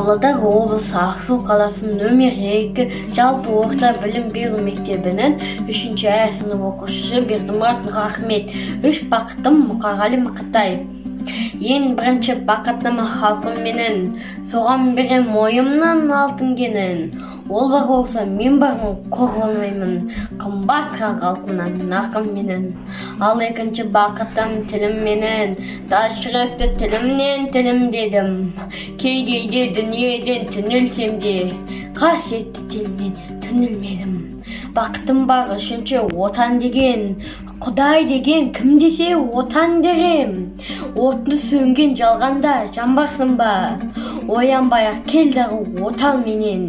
Павлодар облысы, Ақсу қаласының нөмір 2 жалпы орта білім беру мектебінің 3 ә сынып оқушысы Бердімұрат Нұрахмет. Үш бақытым, Мұқағали Мақатаев. Ең бірінші бақытым халқым менің, соған берем мойымның алтын кенін. Ол бар болса, мен бармын, қор болмаймын, қымбатырақ алтыннан нарқым менің. Ал екінші бақытым тілім менің, тас жүректі тілімнен тілімдедім. Кей-кейде дүниеден түңілсем де, қасиетті тілімнен түңілмедім. Бақытым бар үшінші отан деген, Құдай деген кім десе отан дерем. Отты сөнген жалғанда жан барсың ба, оянбай-ақ кел дағы отал менен.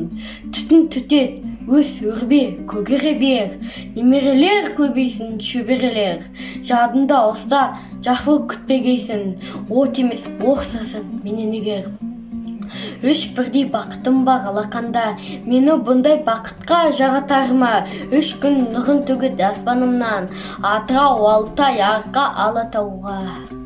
Түтін түтет, өс өрбе, көгере бер, немерелер көбейсін, шөберелер. Жадында ұста, жақсылық күтпегейсің, от емес оқ менен егер. Үш бірдей бақытым бар алақанда, мені бұндай бақытқа жаратар ма? Үш күн нұрын төгеді аспанымнан, Атырау, Алтай, Арқа, Алатауға.